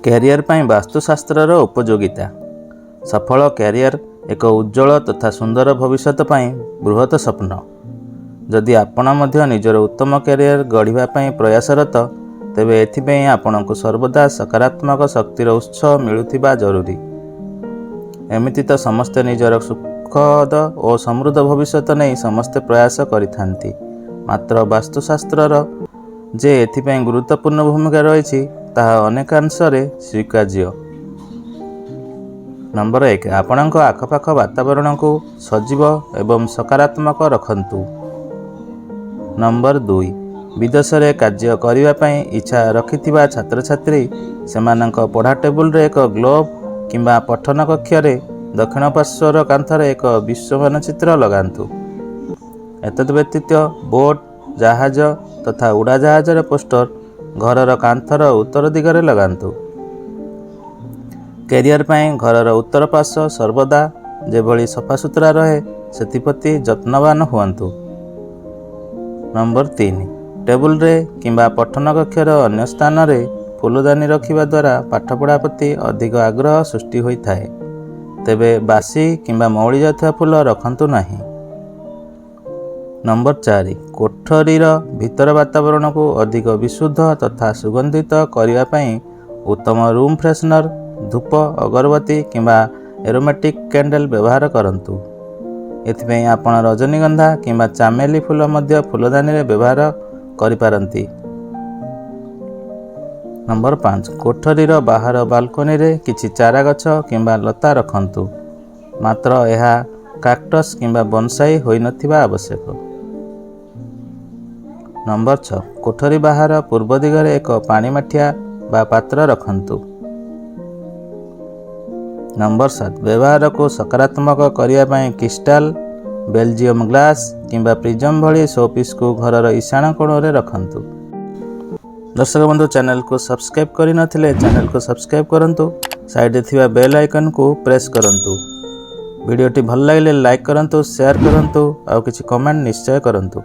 Career ପାଇଁ ବାସ୍ତୁଶାସ୍ତ୍ରର ଉପଯୋଗିତା। ସଫଳ କ୍ୟାରିୟର, ଏକ ଉଜ୍ଜ୍ୱଳ ତଥା ସୁନ୍ଦର ଭବିଷ୍ୟତ ପାଇଁ ବୃହତ ସ୍ୱପ୍ନ। ଯଦି ଆପଣ ମଧ୍ୟ ନିଜର ଉତ୍ତମ କ୍ୟାରିୟର ଗଢ଼ିବା ପାଇଁ ପ୍ରୟାସରତ, ତେବେ ଏଥିପାଇଁ ଆପଣଙ୍କୁ ସର୍ବଦା ସକାରାତ୍ମକ ଶକ୍ତିର ଉତ୍ସ ମିଳୁଥିବା ଜରୁରୀ। ଏମିତି ତ ସମସ୍ତେ ନିଜର ସୁଖଦ ଓ ସମୃଦ୍ଧ ଭବିଷ୍ୟତ ନେଇ ସମସ୍ତେ ପ୍ରୟାସ କରିଥାନ୍ତି। ମାତ୍ର ବାସ୍ତୁଶାସ୍ତ୍ରର ଯେ ଏଥିପାଇଁ ଗୁରୁତ୍ୱପୂର୍ଣ୍ଣ ଭୂମିକା ରହିଛି, ତାହା ଅନେକାଂଶରେ ସ୍ୱୀକାର୍ଯ୍ୟ। ନମ୍ବର 1, ଆପଣଙ୍କ ଆଖପାଖ ବାତାବରଣକୁ ସଜୀବ ଏବଂ ସକାରାତ୍ମକ ରଖନ୍ତୁ। ନମ୍ବର 2, ବିଦେଶରେ କାର୍ଯ୍ୟ କରିବା ପାଇଁ ଇଚ୍ଛା ରଖିଥିବା ଛାତ୍ରଛାତ୍ରୀ ସେମାନଙ୍କ ପଢ଼ା ଟେବୁଲରେ ଏକ ଗ୍ଲୋବ୍ କିମ୍ବା ପଠନ କକ୍ଷରେ ଦକ୍ଷିଣ ପାର୍ଶ୍ୱର କାନ୍ଥରେ ଏକ ବିଶ୍ୱ ମାନଚିତ୍ର ଲଗାନ୍ତୁ। ଏତଦ୍ ବ୍ୟତୀତ ବୋଟ୍, ଜାହାଜ ତଥା ଉଡ଼ାଜାହାଜର ପୋଷ୍ଟର ଘରର କାନ୍ଥର ଉତ୍ତର ଦିଗରେ ଲଗାନ୍ତୁ। କ୍ୟାରିୟର ପାଇଁ ଘରର ଉତ୍ତର ପାର୍ଶ୍ୱ ସର୍ବଦା ଯେଭଳି ସଫାସୁତୁରା ରହେ, ସେଥିପ୍ରତି ଯତ୍ନବାନ ହୁଅନ୍ତୁ। ନମ୍ବର 3, ଟେବୁଲରେ କିମ୍ବା ପଠନ କକ୍ଷର ଅନ୍ୟ ସ୍ଥାନରେ ଫୁଲଦାନୀ ରଖିବା ଦ୍ୱାରା ପାଠପଢ଼ା ପ୍ରତି ଅଧିକ ଆଗ୍ରହ ସୃଷ୍ଟି ହୋଇଥାଏ। ତେବେ ବାସି କିମ୍ବା ମଉଳି ଯାଉଥିବା ଫୁଲ ରଖନ୍ତୁ ନାହିଁ। ନମ୍ବର 4, କୋଠରୀର ଭିତର ବାତାବରଣକୁ ଅଧିକ ବିଶୁଦ୍ଧ ତଥା ସୁଗନ୍ଧିତ କରିବା ପାଇଁ ଉତ୍ତମ ରୁମ୍ ଫ୍ରେଶନର, ଧୂପ, ଅଗରବତୀ କିମ୍ବା ଏରୋମେଟିକ୍ କ୍ୟାଣ୍ଡେଲ୍ ବ୍ୟବହାର କରନ୍ତୁ। ଏଥିପାଇଁ ଆପଣ ରଜନୀଗନ୍ଧା କିମ୍ବା ଚାମେଲି ଫୁଲ ମଧ୍ୟ ଫୁଲଦାନୀରେ ବ୍ୟବହାର କରିପାରନ୍ତି। ନମ୍ବର 5, କୋଠରୀର ବାହାର ବାଲକୋନିରେ କିଛି ଚାରା ଗଛ କିମ୍ବା ଲତା ରଖନ୍ତୁ। ମାତ୍ର ଏହା କାକ୍ଟସ୍ କିମ୍ବା ବନସାଇ ହୋଇନଥିବା ଆବଶ୍ୟକ। ନମ୍ବର 6, କୋଠରୀ ବାହାର ପୂର୍ବ ଦିଗରେ ଏକ ପାଣି ମାଠିଆ ବା ପାତ୍ର ରଖନ୍ତୁ। ନମ୍ବର 7, ବ୍ୟବହାରକୁ ସକାରାତ୍ମକ କରିବା ପାଇଁ କ୍ରିଷ୍ଟାଲ, ବେଲଜିୟମ ଗ୍ଲାସ୍ କିମ୍ବା ପ୍ରିଜମ୍ ଭଳି ଶୋ ପିସ୍କୁ ଘରର ଈଶାନ କୋଣରେ ରଖନ୍ତୁ। ଦର୍ଶକ ବନ୍ଧୁ, ଚ୍ୟାନେଲକୁ ସବସ୍କ୍ରାଇବ୍ କରିନଥିଲେ ଚ୍ୟାନେଲକୁ ସବସ୍କ୍ରାଇବ୍ କରନ୍ତୁ। ସାଇଡ଼ରେ ଥିବା ବେଲ୍ ଆଇକନ୍କୁ ପ୍ରେସ୍ କରନ୍ତୁ। ଭିଡ଼ିଓଟି ଭଲ ଲାଗିଲେ ଲାଇକ୍ କରନ୍ତୁ, ସେୟାର କରନ୍ତୁ ଆଉ କିଛି କମେଣ୍ଟ ନିଶ୍ଚୟ କରନ୍ତୁ।